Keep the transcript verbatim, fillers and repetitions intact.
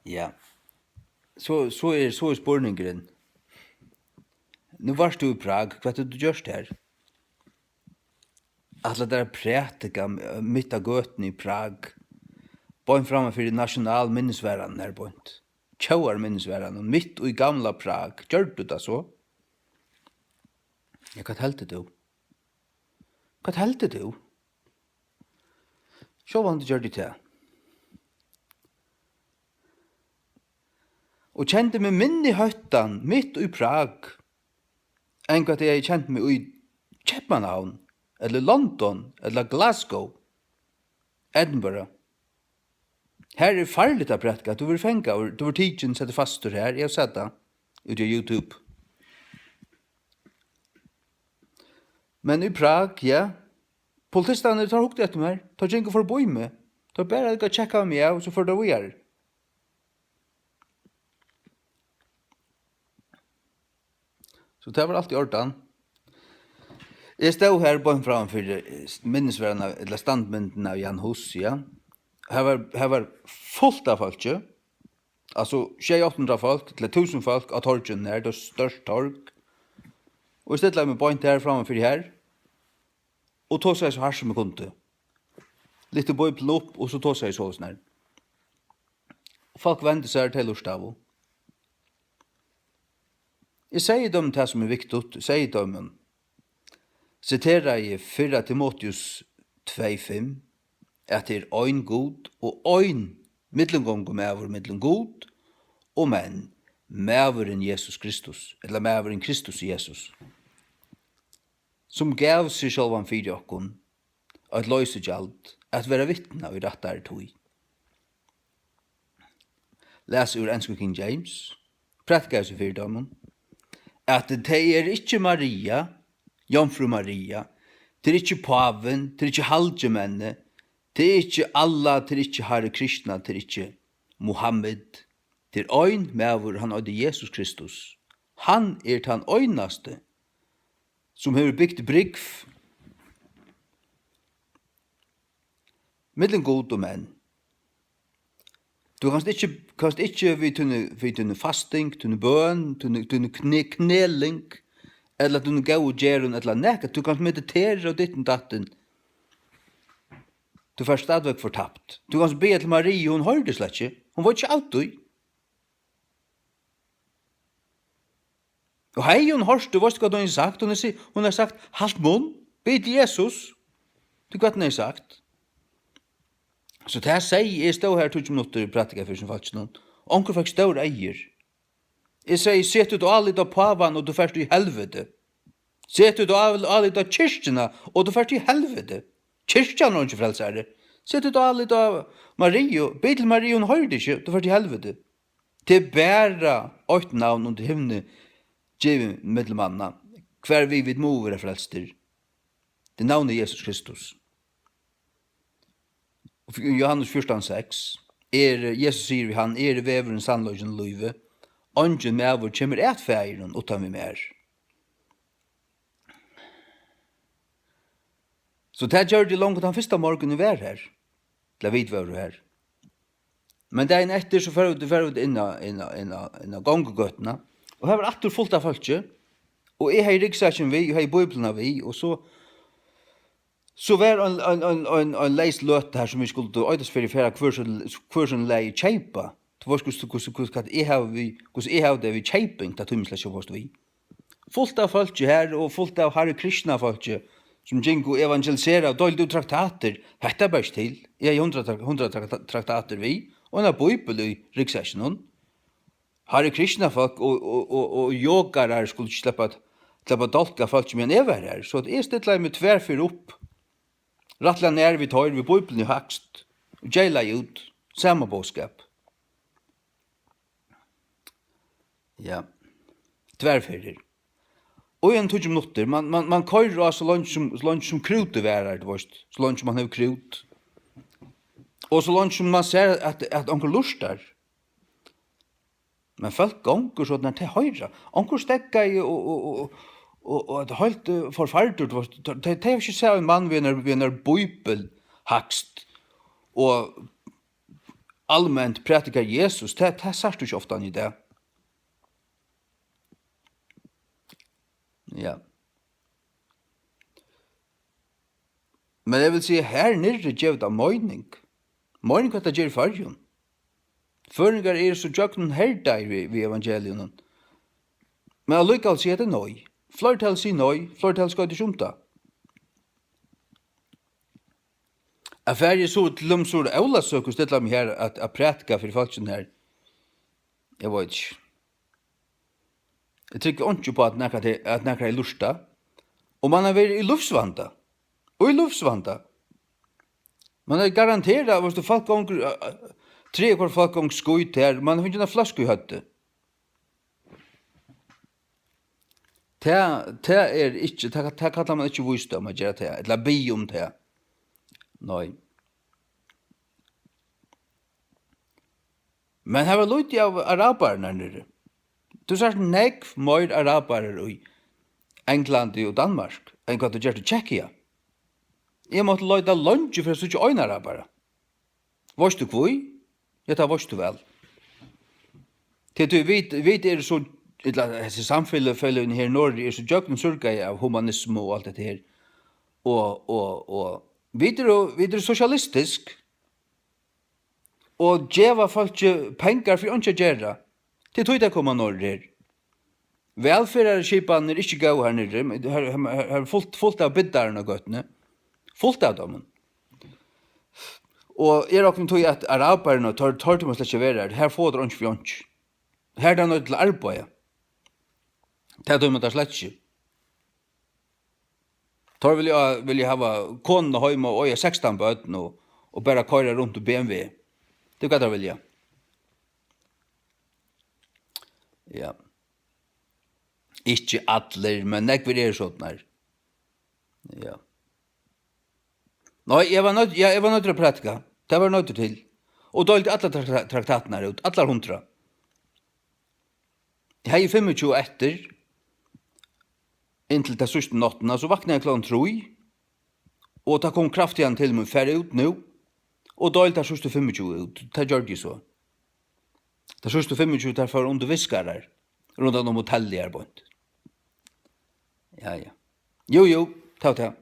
Ja. So, so er, so er spurningurin. Nú vart tú í Prag, hvat hevur tú gjørt har? Ætlar tær at prædika m-, mitt á gøtuni í Prag? Beint framman fyri nationalminnisvarðan, nær beint. Tjóðarminnisvarðan, mitt í gamla Prag. Gjørdi tú tað so? Ja, hvat heldur tú? Hvat heldur tú? Sjálvandi gjørdi eg tað. Og kendi meg minni hóttan mitt í Prag, enn hvat eg hevði kent meg í Keypmannahavn, ella London, ella Glasgow, Edinburgh. Har er farligt at prædika, tú verður fangaður, tú verður tikin, settur fastur har, eg havi sæð tað úti á YouTube. Men í Prag, ja, politistarnir, teir hugdu eftir mær, teir gingu forbí meg, teir bara tjekkaðu meg av, og so fóru teir víðari. So tað var alt í ordan. Eg stóð har beint framman fyri, eh, minnisvarðan av, ella standmyndina av Jan Hus, ja. Har var, har var fult av fólki. Altso, sjey, átta hundrað fólk, til eitt túsund fólk á torginum har, tað var stórt torg. Og eg stillaði meg beint har, framman fyri har. Og tosaði so hart sum eg kundi. Lyfti Bíbliuna upp, og so tosaði eg soleiðis nær. Fólk vendu sær, tey lurtaðu. Eg segði teimum tað, sum er viktigt, eg segði teimum, siteraði fyrra Timoteus tvey fimm, at tað er ein Gud og ein millumgongumaður millum Gud og menn, maðurin Jesus Kristus, ella maðurin Kristus Jesus, sum gav seg sjálvan fyri okkum, eitt loysigjald, at vera vitna í rættari tíð. Las úr ensku King James, prædikaði so fyri teimum, at tað er ikki Maria, jomfrú Maria, tað er ikki pávin, tað er ikki halgimenni, tað er ikki Allah, tað er ikki Hare Krishna, tað er ikki Muhammed, tað er ein maður, hann eitur Jesus Kristus. Hann er tann einasti, sum hevur bygt brúgv millum Gud og menn. Tú kanst ikki, kanst ikki við tíni, við tíni fasting, tíni bøn, tíni, tíni kne-, kneling, ella tíni góðu gerðum, ella nakað. Tú kanst meditera og ditten datten. Tú fert stadigvæk fortapt. Tú kanst biðja til Mariu, hon hoyrdi slett ikki. Hon veit ikki av tí. Og hevði hon hoyrt, tú veitst hvat hon hevði sagt? Hon hevði si-, hon hevði sagt, "Halt munn, bið til Jesus." Tú, hvat hon hevði sagt? So tað segði eg, stóð har tíggju minuttir og prædikaði fyri sum fólkinum. Onkur fekk stór eygu. Eg segði, "Set títt álit á pávan, og tú fert í helviti. Set títt ál-, álit á kirkjuna, og tú fert í helviti." Kirkjan er ikki frelsari. "Set títt álit á Mariu, bið til Mariu, hon hoyrdi ikki, tú fert í helviti." Tað er bara eitt navn undir himni givið millum manna, hvar við vit mugu vera frelstir. Tað er navnið Jesus Kristus. Og í Johannes fjúrtan seks, er, Jesus sigur við hann, "Eg eri vegurin, sannleikin og lívið. Eingin maður kemur at Faðirinum uttan við mær." So tað gjørdi eg longu tann fyrsta morgun eg var har, ella vit vóru har. Men dagin eftir, so fóru vit, fóru vit inn á, inn á, inn á, inn á gongugøtuna, og har var aftur fult av fólki, og eg hevði ryggsekkin við, og hevði Bíbliuna við, og so, so var ein, ein, ein, ein, ein leys løta har, sum vit skuldu, oydasferi, fara hvør sín, hvør sín leið keypa. Tú veitst, hvussu, hvussu, hvussu, hvat eg havi við, hvussu eg havi tað við keyping, tað tími eg slett ikki at fáast við. Fult av fólki har og fult av Hare Krishna-fólki, sum gingu og evangeliseraðu og deildu út traktatir. Hetta bar ikki til. Eg hevði hundrað trak-, hundrað trakta-, traktatir við og eina bíbel í ryggsekkinum. Hare Krishna-fólk og, og, og, og yogarar skulu ikki sleppa at, sleppa at dálka fólki, meðan eg var har. So at eg stillaði meg tvær ferðir upp, rættiliga nær við teir, við bíbliuni hægst, og geylaði út sama boðskap. Ja. Tvær ferðir. Og í ein tíggju minuttir, man, man, man koyrir á so leingi sum, so leingi sum krútið varar, tú veitst, so leingi sum man hevur krút. Og so leingi sum man sær, at, at onkur lurtar. Men fólk gongur so, nær tey hoyra. Onkur steðgaði og, og, og, og, og, og er heilt, eh, forfardur, tú veitst, tey, tey hava ikki sæð ein mann við einar, við einar bíbel hægst, og alment prædikar Jesus, tað, tað sært tú ikki ofta í dag. Ja. Men eg vil siga, her niðri gevur tað meining. Meining, hvat tað ger í Føroyum. Føroyingar eru so gjøgnum herdaðir við, við evangeliunum. Men allíkavæl siga tey nei. Fleirtalið sigur nei, fleirtalið skoytir seg um tað. At fari eg so til dømis úr Ólavsøku, stilla meg her at, at prædika fyri fólkini her. Eg veit ikki. Eg trúgvi einki upp á, at nakar, at nakar hevði lurtað. Og mann hevur verið í lívsvanda. Og í lívsvanda. Mann hevur garanterað, viss tú fólk gongur, øh, øh, triðja hvørt fólk gongur skít her, mann hevur fingið eina fløsku í høvdið. Tað, tað er ikki, tað, tað kallar mann ikki vísdóm at gera tað, ella biðja um tað. Nei. Men har var lítið av arabarum har niðri. Tú sært nógv meir arabarar í Onglandi og Danmark, enn hvat tú gert í Tsjekkia. Eg mátti leita leingi fyri at síggja ein arabara. Veitst tú hví? Ja, tað veitst tú væl. Tí, tí vit, vit eru so, ella hesi samfeløg, feløgini her norðuri eru so gjøgnumsúrgaði av humanismu og alt hetta her. Og, og, og vit eru, vit eru sosialistisk. Og geva fólki pengar fyri einki at gera. Tað er tí tey koma norður her. Vælferðarskipanin er ikki góð har niðri, men har, har, har, har er fult, fult av biddarum á gøtuni. Fult av teimum. Og eg rokni tí, at arabararnir, teir, teir tíma slett ikki at vera har. Har fáa teir einki fyri einki. Har er tað noydd til at arbeiða. Tað tíma teir slett ikki. Teir vilja, vilja hava konuna heima og eiga sekstan børn og, og bara koyra runt í B M W. Tað er hvat teir vilja. Ja. Ikki allir, men nógvir eru sodnar. Ja. Nei, eg var noydd, ja, eg var noyddur at prædika. Tað var noyddur til. Og deildi allar tra-, traktatirnar út, allar hundrað. Eg hevði fimmogtjúgu eftir, inntil ta síðstu náttina, so vaknaði eg klokkan trý, og tá kom kraftigan til mín, far út nú, og deil tær síðstu fimmogtjúgu út. Tað gjørdi eg so. Tær síðstu fimmogtjúgu, tær fóru undir viskarar, rundan um hotellið har beint. Ja, ja. Jú, jú, tað var tað.